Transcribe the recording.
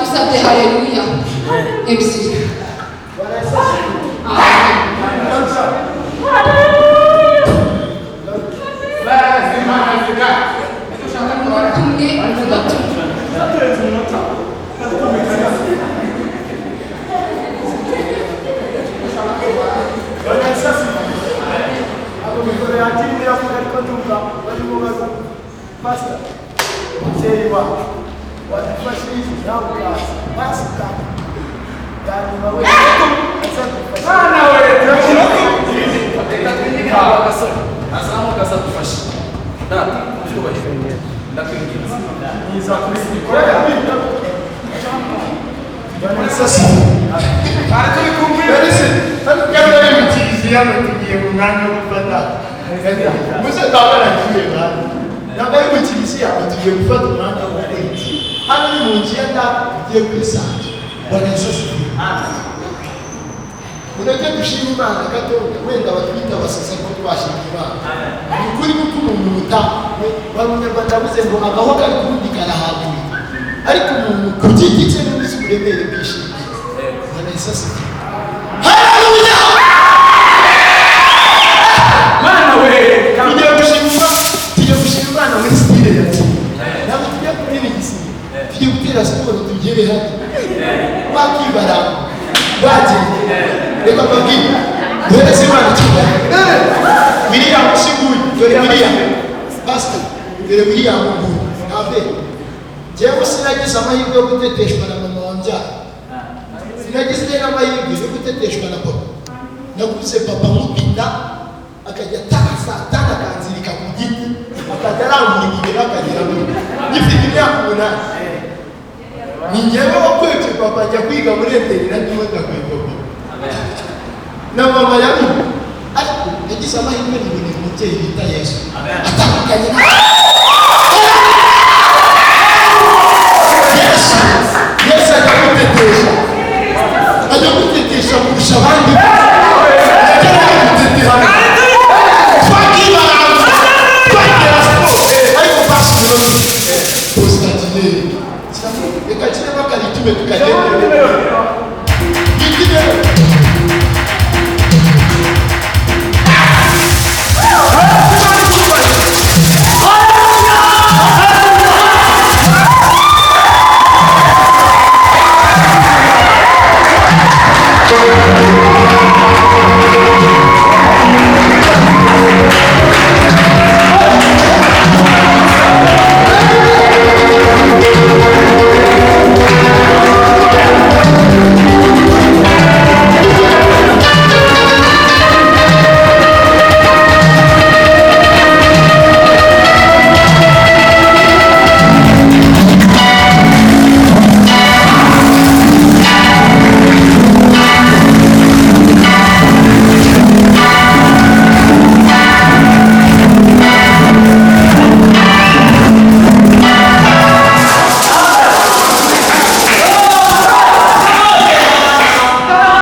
Dusabye haleluya ebyiri. Amen. Umunota umwe, umunota umwe. Abo mikoro yanjye irimo iravuga, ariko ndumva barimo baza. Pasita, umubyeyi wacu wadufashije, nawe ukaza pasita yanyuma we azadufasha. Mwana we. Reka twinjire aho gasore azamuka azadufashe. Data cyubahiro, ndakwinginze. Niza kuri mikoro ya Twari turi kumwe. Tugiye mu mwanya wo gufata muze twabaragiye bana, ntabwo ari mu kiliziya. Tugiye gufata umwanya wo gukora iki? Hano ni mu nzu ya data, tugiye kwisanzura. Bwana Yesu asifiwe. Mureke dushima Imana gatoya. Wenda batwita abasazi, ariko twashimye Imana. Ni ukuri, kuko umuntu muta wari Umunyarwanda yavuze ngo agaho kari kundi karahaguye, ariko umuntu ku giti cye niwe uzi uburemere bw'ishimwe. Bwana Yesu asifiwe. Haleluya! Mwana we. Tugiye gushima Imana, tugiye gushima Imana muri style ya kera. Ntabwo tugiye kubyina igisibo, tugiye gutera siporo. Tugere hano bakibara bagenda. Reka mbabwire, duhereze Imana icyubahiro. William si nguyu, dore William. Pastor, dore William nguyu. Ave njyewe sinagize amahirwe yo guteteshwa na mama wambyaye, sinagize n'amahirwe yo guteteshwa na papa. Naguze papa nkubita, akajya ataha saa 5, akanzirika ku giti, akajya arambura imibiri, akagera muri gifite imyaka 8. Ni njyewe wakwepye papa ajya kwiga muri internat, ndimo ndakwepa papa na mama yabiwe. Ariko nagize amahirwe nibonera umubyeyi bita Yesu, atandukanye na Yesu. Yesu ajya gutetesha, ajya gutetesha kurusha abandi. Ajya gutetesha, twakibaranga, twagera siporo. Ariko pasitoro positatiye, reka kiremo akaritume tukagenda.